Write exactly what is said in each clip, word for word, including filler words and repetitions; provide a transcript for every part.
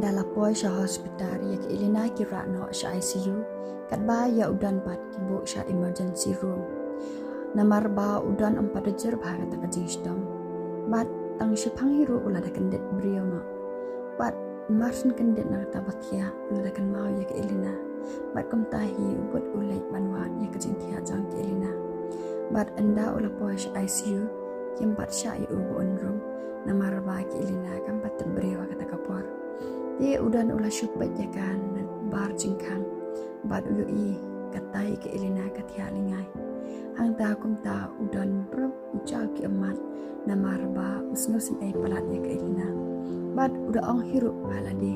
La poi sha hospital, ïa ka Elena ki rah noh sha I C U, katba ïa u Don pat ki buh sha emergency room. Namar ba u Don um pat da jur bha kata ka jingshitom. Bad tang shiphang hi ruh u la da kyndit briew noh. Bad mar shu kyndit na kata ba thiah, u la da kynmaw ïa ka Elena. Bad kumta hi u bud u leit ban wad ïa ka jingthiah jong ka Elena. Bad ynda u la poi sha I C U, kim pat shah ïa u ba un rung. Namar ba ka Elena kam pat tip briew ha kata ka por. Te u Don u la shu peit ïa ka na bar jingkhang. Bad u ïohi katai ka Elena ka thiah lyngngai. Hangta kumta u Don brop u jaw ki ummat namar ba u sngewsynei palat ïa ka Elena. Bad u da ong hi ruh ha lade,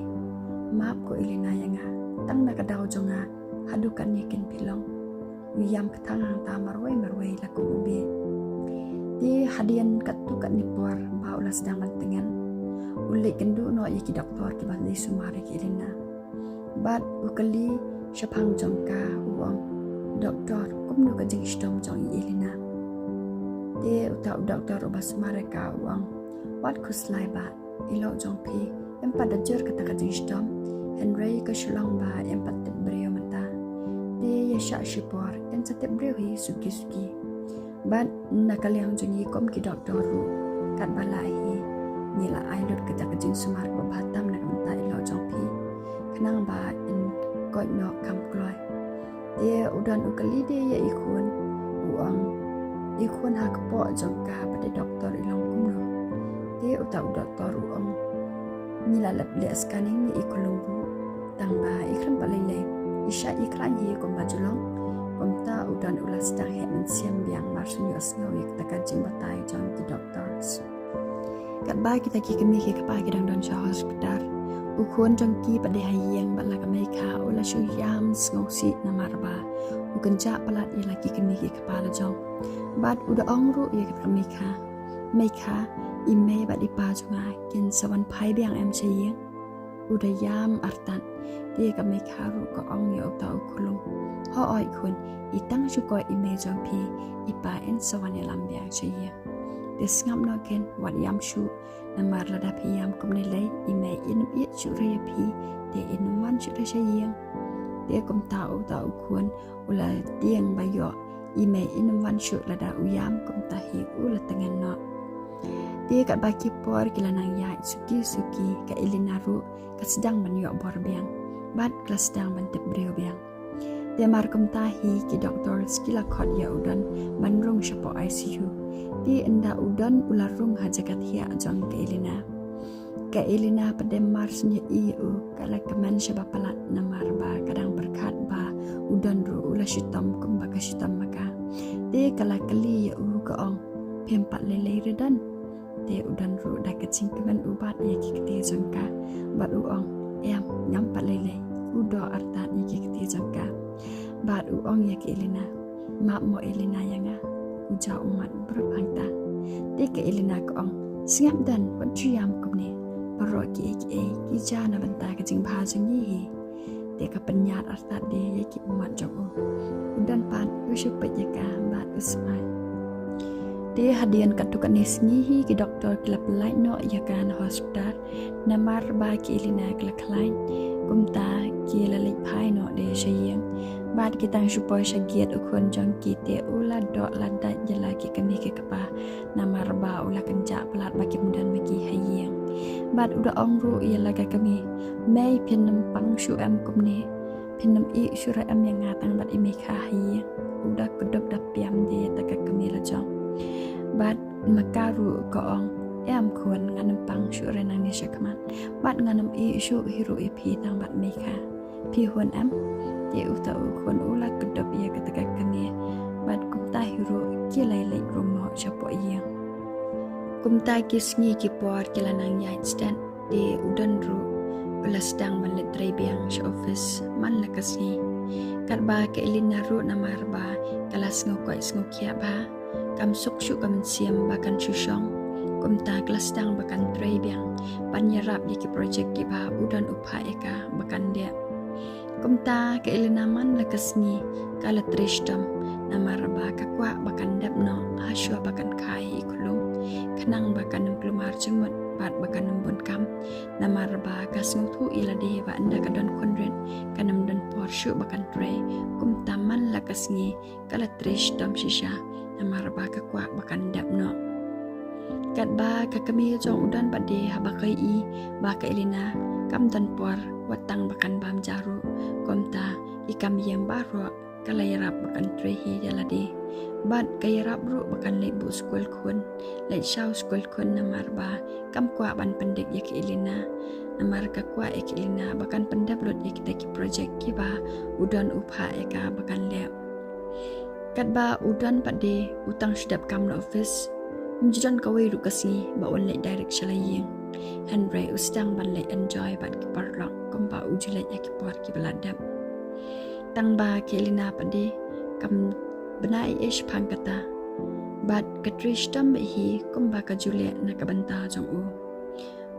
"Map ko Elena ïa nga, tang na ka daw jong nga haduh katne kin phi long." U ïam kthang hangta marwei marwei la kum u beh. Te hadien katto katne por ba u la sdang ban tngen, u leit kynduh noh ïa ki doktor kiba dei sumar ïa ka Elena. Bad u kylli shaphang jong ka, u ong, "Doktor, kumno ka jingshitom jong i Elena?" Te uta u doktor uba sumar ïa ka u ong, "Wat khuslai bah, i lok jong phi im pat da jur kata ka jingshitom, hynrei ka shu long ba im pat tip briew mynta. Te ïa shah shipor in sa tip briew hi suki suki. Bad na ka liang jong ngi kum ki doktor ruh, katba lah hi, ngi la ai lut kata ka jingsumar ba bha tam na ka bynta i lok jong phi, khnang ba in koit noh kham kloi." Te u Don u kylli de ïa i khun, u ong, "I khun, ha kpoh jong ka ba dei doktor i long kumno?" Te uta u doktor u ong, "Ngi la lap leh scanning ïa i khyllung buh, tang ba i khlem pat lei lei, i shah i khlaiñ hi kumba ju long." Kumta u Don u la sdang heh mynsiem biang mar shu ïohsngew ïa kata ka jingbatai jong ki doctors. Katba kita ki kmie ki kpa ki dang don sha hospital, u khun jong ki pat dei ha ïing bad la ka Meikha u la shu ïam sngewsih namar ba u kynjah palat ïa la ki kmie ki kpa la jong. Bad u da ong ruh ïa ka Meikha, "Meikha, i mei bad i pa jong nga kin sa wan phai biang em sha ïing?" U da ïam artat. Te ka Meikha ruh ka ong ïa uta u khyllung, "Hooid khun, i tang shu koit i mei jong phi, i pa in sa wan ïalam biang sha ïing. Te sngap noh khun, wat ïam shuh, namar lada phi ïam kumne lei, i mei in ym ïeit shuh re ïa phi, te in ym wan shuh re sha ïing." Te kumta uta u khun u la tieng ba ïoh i mei in ym wan shuh lada u ïam, kumta hi u la tngen noh. Te katba ki por ki la nang ïaid suki suki, ka Elena ruh ka sdang ban ïoh bor biang bad ka la sdang ban tip briew biang. Te mar kumta hi ki doctors ki la khot ïa u Don ban rung shapoh I C U. Te ynda u Don u la rung ha jaka thiah jong ka Elena, ka Elena pat de mar shu ïohi ïa u ka la kmen shaba palat namar ba ka dang pyrkhat ba u Don ruh u la shitom kumba ka shitom ma ka. Te ka la kylli ïa u ka ong, "Phim pat lei lei re Don?" Te u Don ruh da ka jingkmen u bat ïa ki kti jong ka bad u ong, "Em, ngam pat lei lei." U doh artat ïa ki kti jong ka bad u ong ïa ka Elena, "Map mo Elena ïa nga." U jaw ummat bha hangta. Te ka Elena ka ong, "Sngap Don, wat ju ïam kumne. Baroh kiei kiei ki jia na bynta ka jingbha jong ngi hi." Te ka pynïaid artat de ïa ki ummat jong u. U Don pat u shu peit ïa ka bad u smile. Te hadien katto katne sngi hi ki doctor ki la pyllait noh ïa ka na hospital. Namar ba ka Elena ka la khlaiñ, kumta ki la leit phai noh de sha ïing. Bad ki tang shu poi sha gate u khun jong ki te u la doh la dait ïa la ki kmie ki kpa. Namar ba u la kynjah palat ba kim don ma ki ha ïing. Bad u da ong ruh ïa la ka kmie, "Mei, phin nym pang shuh em kumne? Phin nym ïeh shuh re em ïa nga tang bad i Meikha ha ïing?" U da kdup da piam de ïa ta ka kmie la jong. Bad ma ka ruh ka ong, "Em khun, ngan nym pang shuh re nangne shakhmat. Bad ngan nym ïeh shuh hi ruh ïa phi tang bad Meikha. Phi hun em?" Te uta u khun u la kdup ïa kata ka kmie. Bad kumta hi ruh ki la leit rung noh shapoh ïing. Kumta ki sngi ki por ki la nang ïaid stet. Te u Don ruh u la sdang ban leit trei biang sha office man la ka sngi. Katba ka Elena ruh namar ba ka la sngew koit sngew khiah bha, kam suk shuh ka mynsiem ba kan shu shong. Kumta ka la sdang ba kan trei biang ban ïarap ïa ki project kiba u Don u phah ïa ka ba kan dep. Kumta ka Elena man la ka sngi ka la trei shitom namar ba ka kwah ba kan dep noh ha shuwa ba kan kha ïa i khyllung, khnang ba kan nym kulmar jingmut pat ba kan ym bun kam. Namar ba ka sngewthuh ïa lade ba ynda ka don khun rit kan ym don por shuh ba kan trei. Kumta man la ka sngi ka la trei shitom shisha namar ba ka kwah ba kan dep noh. Katba ka kmie jong u Don pat de haba ka ïohi ba ka Elena kam don por wat tang ba kan bam ja ruh, kumta ki kam ïeng baroh ka la ïarap ba kan trei hi ïa lade. Bad ka ïarap ruh ba kan leit buh skul khun, leit shaw skul khun namar ba kam kwah ban pyndik ïa ka Elena. Namar ka kwah ïa ka Elena ba kan pyndep lut ïa kita ki project kiba u Don u phah ïa ka ba kan leh. Katba u Don pat de u tang shu dep kam na office, um ju don kawei ruh ka sngi ba un leit direct sha la ïing. Hynrei u sdang ban leit enjoy bad ki paralok kumba u ju leit ïa ki por kiba la dep. Tang ba ka Elena pat de kam bna ei ei shaphang kata. Bad ka trei shitom bha hi kumba ka ju leh na ka bynta jong u.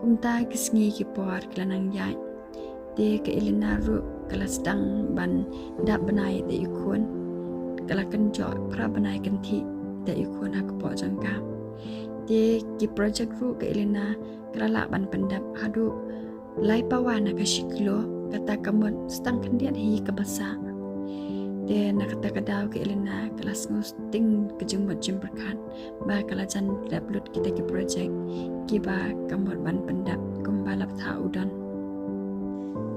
Kumta ki sngi ki por ki la nang ïaid. Te ka Elena ruh ka la sdang ban dap bnai da i khun. Ka la kynjoh phra bnai kynthih da i khun ha kpoh jong ka. Te ki project ruh ka Elena ka la lah ban pyndep haduh lai pawa na ka shi kilo, kata ka mut sdang khyndiat hi kaba sah. Te na kata ka daw ka Elena ka la sngewsting ka jingmut jingpyrkhat ba ka la jan dep lut kita ki project kiba ka mut ban pyndep kumba la bthah u Don.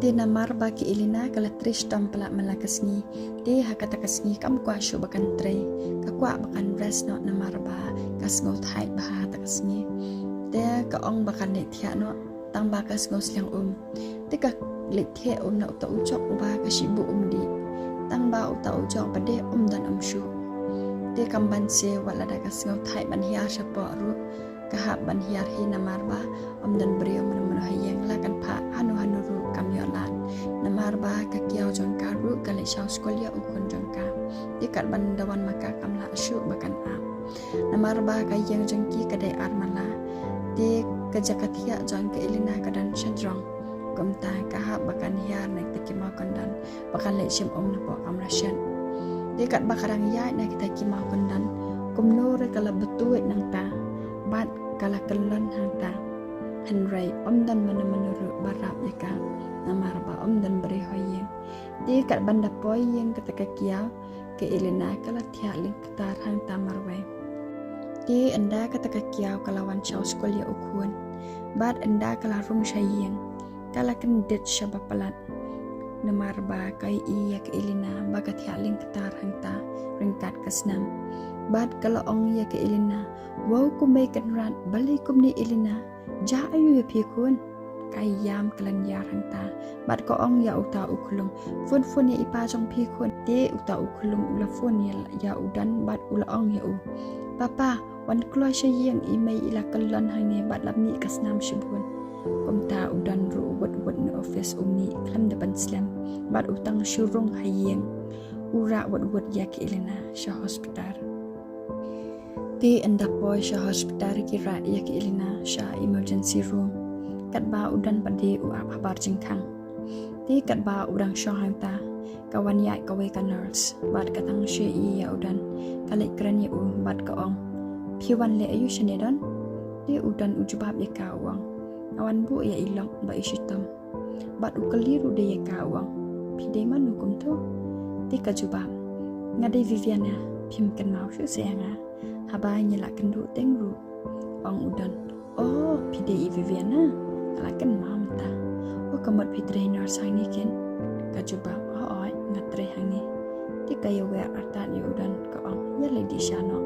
Te namar ba ka Elena ka la trei shitom palat man la ka sngi, te ha kata ka sngi kam kwah shuh ba kan trei, ka kwah ba kan rest noh namar ba ka sngewthait bha ha kata ka sngi. Te ka ong ba kan leit thiah noh, tang ba ka sngewsliang um. Te ka leit thiah um na uta u jok uba ka shim buh um dih. Tang ba uta u jok pat de um don um shuh. Te kam banse wat lada ka sngewthait ban hiar shapoh ruh, ka hap ban hiar hi namar ba um don briew mano mano ha ïing, la kan phah hano hano ruh kam ïoh lad. Namar ba ka kiaw jong ka ruh ka leit shaw skul ïa u khun jong ka. Te kat ban da wan ma ka kam lah shuh ba kan ap. Namar ba ka ïing jong ki ka dei ar mala. Te ka jaka thiah jong ka Elena ka don shajrong. Kumta ka hap ba kan hiar na kita ki mawkyndon ba kan leit shim um napoh kamra shet. Te katba ka dang ïaid na kita ki mawkyndon, kumno re ka la btuid nangta bad ka la kyllon hangta. Hynrei um don mano mano ruh ba rap ïa ka namar ba um don briew ha ïing. Te kat ban da poi ïing kata ka kiaw, ka Elena ka la thiah lyngktar hangta marwei. Te ynda kata ka kiaw ka la wan shaw skul ïa u khun, bad ynda ka la rung sha ïing, ka la kyndit shaba palat. Namar ba ka ïohi ïa ka Elena ba ka thiah lyngktar hangta ryngkat ka snam. Bad ka la ong ïa ka Elena, "Wow, kumba kynrad, balei kumne Elena? Jia aïu ïa phi khun?" Ka ïam ka lynñiar hangta bad ka ong ïa uta u khyllung, "Phone, phone ïa i pa jong phi khun." Te uta u khyllung u la phone ïa, ïa u Don bad u la ong ïa u, "Papa, wan kloi sha ïing, i mei i la kyllon hangne bad la mih ka snam shibun." Kumta u Don ruh u wut wut na office, u mih khlem da pynslem bad u tang shu rung ha ïing. U rah wut wut ïa ka Elena sha hospital. Te ynda poi sha hospital ki rah ïa ka Elena sha emergency room. Katba u Don pat de u ap habar jingkhang. Te katba u dang shong hangta, ka wan ïaid kawei ka nurse bad ka tang shu ïohi ïa u Don. Ka leit kren ïa u bad ka ong, "Phi wan leh aïu shane Don?" Te u Don u jubab ïa ka u ong, "Nga wan buh ïa i lok ba i shitom." Bad u kylli ruh de ïa ka u ong, "Phi dei mano kumto?" Te ka jubab, "Nga dei Viviana, phim kynmaw shuh seh ïa nga haba ngi la kynduh teng ruh." Ong u Don, "Oh, phi dei i Viviana, nga la kynmaw mynta. Oh, ka mut phi trei nurse hangne ken?" Ka jubab, "Hooid, nga trei hangne." Te ka ïawer artat ïa u Don, ka ong, "Ïa leit dih sha noh.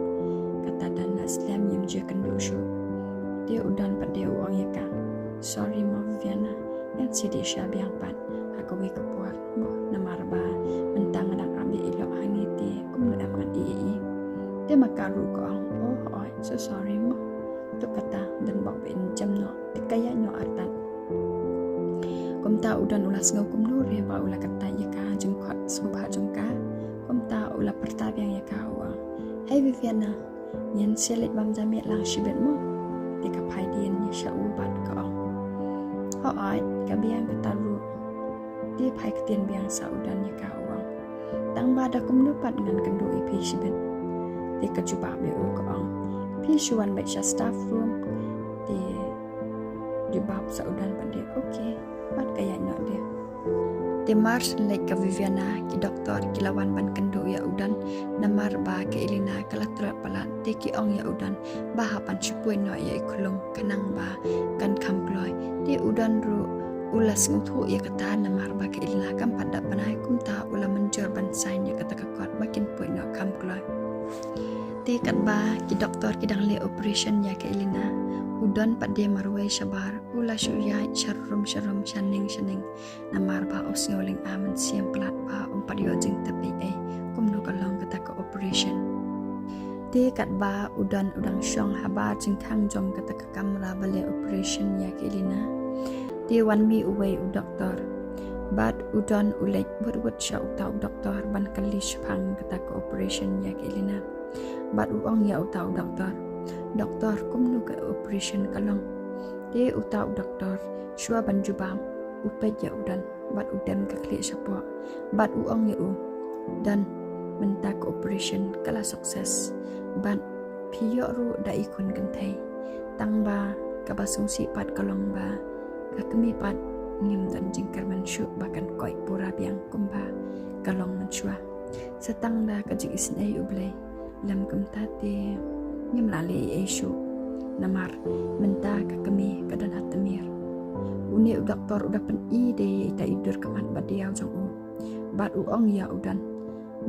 Kata Don la slem, ngim ju kynduh shuh." Te u Don pat de u ong ïa ka, "Sorry mo Viviana, ngan sa dih sha biang pat ha kawei ka por mo, namar ba mynta nga dang ap ïa i lok hangne te kumno em ngan ïeh ïa i." Te ma ka ruh ka ong, "Oh hooid, so sorry mo." Te kata Don bok ba in jem noh, te ka ïaid noh artat. Kumta u Don u la sngew kumno re ba u la kyntait ïa ka jingkhot sngewbha jong ka. Kumta u la pyrta biang ïa ka u ong, "Hei Viviana, ngin sa leit bam ja miet lang shibit mo?" Te ka phai dien ïa sha u bad ka ong, "Hooid, ka biang kata ruh." Te phai ktien biang sa u Don ïa ka u ong, "Tang ba da kumno pat ngan kynduh ïa phi shibit?" Te ka jubab ïa u ka ong, "Phi shu wan beit sha staff room." Te jubab sa u Don pat de, okay. Bad ka ïaid noh de. Te mar shen leit ka Viviana, ki doktor ki la wan ban kynduh ïa u Don, namar ba ka Elena ka la tlot palat, te ki ong ïa u Don ba hap ban shu poi noh ïa i khunlung khnang ba kan kham kloi. Te u Don ruh u la sngewthuh ïa kata namar ba ka Elena kam pat dap ban ai, kumta u la mynjur ban sign ïa kata ka kot ba kin poi noh kham kloi. Te katba ki doktor ki dang leh operation ïa ka Elena, u Don pat de marwei shabar, u la shu ïaid sharum sharum, shaning shaning, namar ba u sngew lynga mynsiem palat ba um pat ïoh jingtip ei ei kumno ka long kata ka operation. Te katba u Don u dang shong habar jingkhang jong kata ka kamra ba leh operation ïa ka Elena, te wan mih uwei u doktor. Bad u Don u leit wut wut sha uta u doktor ban kylli shaphang kata ka operation ïa ka Elena. Bad u ong ïa uta u doktor, "Doktor, kumno ka operation ka long?" Te uta u doktor shuwa ban jubab, u peit ïa u Don bad u dem ka khlieh shapoh. Bad u ong ïa u, "Don, mynta ka operation ka la success. Bad phi ïoh ruh da i khun kynthei. Tang ba kaba sngewsih pat ka long ba ka kmie pat ngim don jingkyrmen shuh ba kan koit pura biang kumba ka long mynshuwa. Sa tang da ka jingisynei U Blei, lym kumta te ngim lah leh ei ei shuh. Namar mynta ka kmie ka don ha tmier." Une u doktor u da pyni de ïa ita i dur khmat ba diaw jong u. Bad u ong ïa u Don,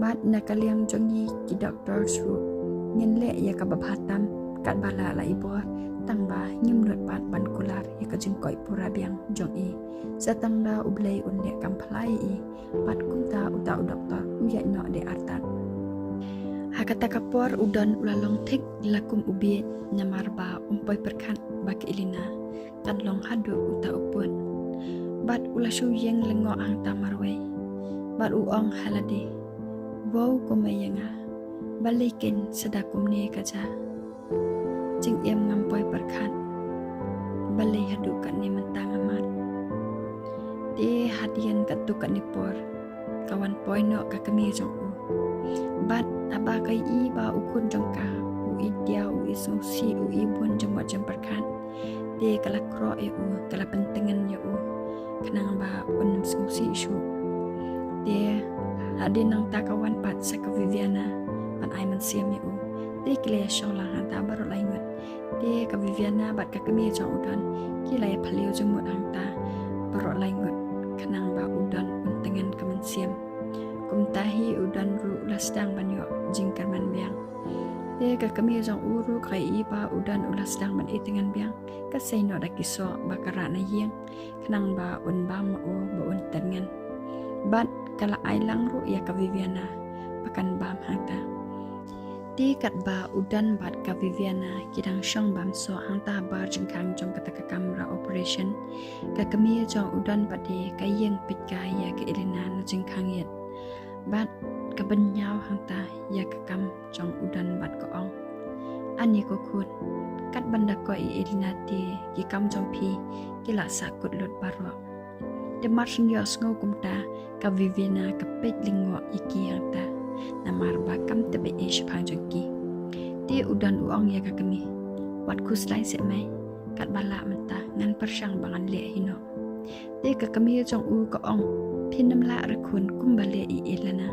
"Bad na ka liang jong ngi ki doktor ruh, ngin leh ïa kaba bha tam katba lah la i bor, tang ba ngim nud pat ban kular ïa ka jingkoit pura biang jong i. Sa tang da U Blei un leh kam phylla ïa i, bad kumta uta u doktor u ïaid noh de artat." Ha kata ka por u Don u la long thik la kum u bieit, namar ba um poi pyrkhat ba ka Elena kan long haduh uta u pud. Bad u la shu ïeng lyngngoh hangta marwei. Bad u ong ha lade, "Wow, kumne ïa nga, balei kein sa da kumne ka jia. Jingim ngam poi pyrkhat. Balei haduh katne mynta nga mad?" Te hadien katto katne por, ka wan poi noh ka kmie jong u. Bad haba ka ïohi ba u khun jong ka u i diaw, u i sngewsih, u i bun jingmut jingpyrkhat, te ka la khroh ïa u, ka la pyntngen ïa u khnang ba un ym sngewsih shuh. Te hadien nangta ka wan pat sha ka Viviana ban ai mynsiem ïa u. Te ki la ïa shong lang hangta baroh lai ngut. Te ka Viviana bad ka kmie jong u Don ki la ïa phylliew jingmut hangta baroh lai ngut khnang ba u Don un tngen ka mynsiem. Kumta hi u Don ruh u la sdang ban ïoh jingkyrmen biang. Te ka kmie jong u ruh ka ïohi ba u Don u la sdang ban ïoh tngen biang, ka sei noh da ki soh ba ka rah na ïing khnang ba un bam ma u ba un tngen. Bad ka la ai lang ruh ïa ka Viviana ba kan bam hangta. Te katba u Don bad ka Viviana ki dang shong bam soh hangta habar jingkhang jong kata ka kamra operation, ka kmie jong u Don pat de ka ïeng peit kai ïa ka Elena na jingkhang ïit. Bad ka bynñiaw hangta ïa ka kam jong u Don bad ka ong, "Ani ko khun, kat ban da koit i Elena te ki kam jong phi ki la sah kut lut baroh." Te mar shen ïohsngew kumta, ka Viviana ka peit lyngngoh ïa ki hangta, namar ba kam tip ei ei shaphang jong ki. Te u Don u ong ïa ka kmie, "Wat khuslai seh mei, katba lah mynta ngan pyrshang ba ngan leh hi noh." Te ka kmie jong u ka ong, "Phin ym lah re khun, kumba leh i Elena."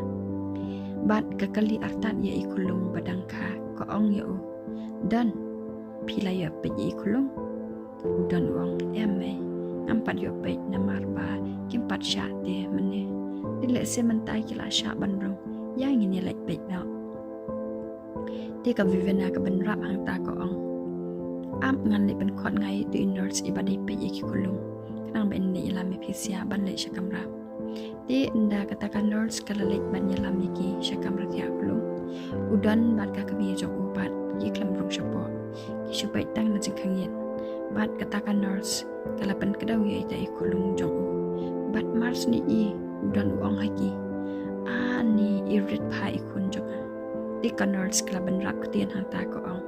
Bad ka kylli artat ïa i khunlung ba dang kha, ka ong ïa u, "Don, phi la ïoh peit ïa i khunlung?" U Don u ong, "Em mei, ngam pat ïoh peit namar ba kim pat shah te mynne. Te lehse mynta ki la shah ban rung, ïa ngin ïa leit peit noh." Te ka Viviana ka bynrap hangta ka ong, "Ap, ngan leit pynkhot nga ïa itu i nurse iba dei peit ïa ki khunlung, khnang ba in leit ïalam ïa phi sha ban leit sha kamra." Te ynda kata ka nurse ka la leit ban ïalam ïa ki sha kamra thiah khunlung, u Don bad ka kmie jong u pat ki khlem rung shapoh, ki shu peit tang na jingkhang ïit. Bad kata ka nurse ka la pynkdew ïa ita i khunlung jong u. Bad mar shen i, u Don u ong ha ki, "Ani i rit bha i khun jong nga." Te ka nurse ka la bynrap ktien hangta ka ong,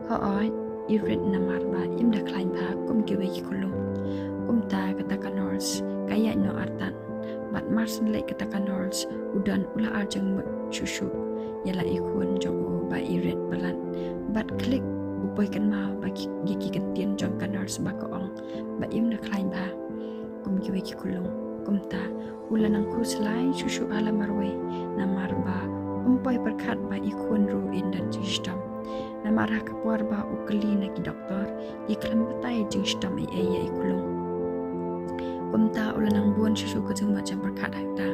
"Hooid, i rit namar ba im da khlaiñ bha kum kiwei ki khunlung." Kumta kata ka nurse ka ïaid noh artat. Bad mar shen leit kata ka nurse, u Don u la ar jingmut shuh shuh ïa la i khun jong u ba i rit palat. Bad klik U poi kynmaw ba ki, ïa ki kyntien jong ka nurse ba ka ong ba im da khlaiñ bha kum kiwei ki khunlung. Kumta u la nang khuslai shuh shuh ha la marwei, namar ba um poi pyrkhat ba i khun ruh in don jingshitom. Namar ha ka por ba u kylli na ki doktor, ki khlem batai jingshitom ei ei ïa i khunlung. Kumta u la nang bun shuh shuh ka jingmut jingpyrkhat ha kata.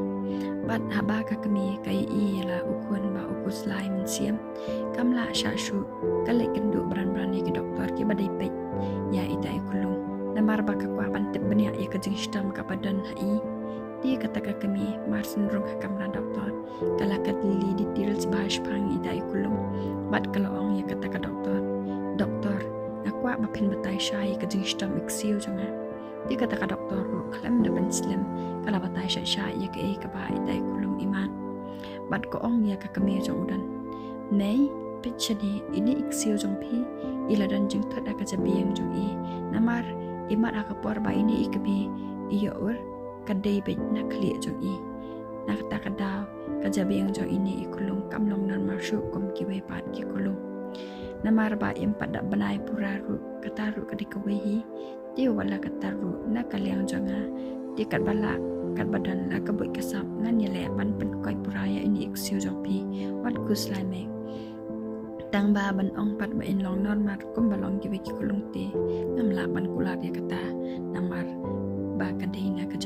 Bad haba ka kmie ka ïohi ïa la u khun ba u khuslai mynsiem, kam lah shah shuh, ka leit kynduh bran bran ïa ki doktor kiba dei peit ïa ita i khunlung. Namar ba ka kwah ban tip bniah ïa ka jingshitom kaba don ha i. Te kata ka kmie mar syn rung ha kamra doktor, ka la kylli details ba shaphang ita i khunlung. Bad ka la ong ïa kata ka doktor, "Doktor, nga kwah ba phin batai shai ïa ka jingshitom i ksiew jong nga." Te kata ka doktor ruh khlem da pynslem, ka la batai shai shai ïa kaei kaba ita i khunlung i mad. Bad ka ong ïa ka kmie jong u don, "Mei, peit shane, ine i ksiew jong phi i la don jingthut ha ka jabieng jong i. Namar i mad ha ka por ba ine i kmie i ïoh ur, ka dei beit na khlieh jong i. Na kata ka daw ka jabieng jong ine i khunlung kam long normal shuh kum kiwei pat ki khunlung. Namar ba im pat da bnai pura ruh, kata ruh ka dei kawei hi. Te wat la katta ruh, na ka liang jong nga, te katba lah, katba don la ka buit ka sap, ngan ïaleh ban pynkoit pura ïa ine i ksiew jong phi. Wat khuslai mei. Tang ba ban ong pat ba in long normal kumba long kiwei ki khunlung te ngam lah ban kular ïa kata, namar ba ka dei na ka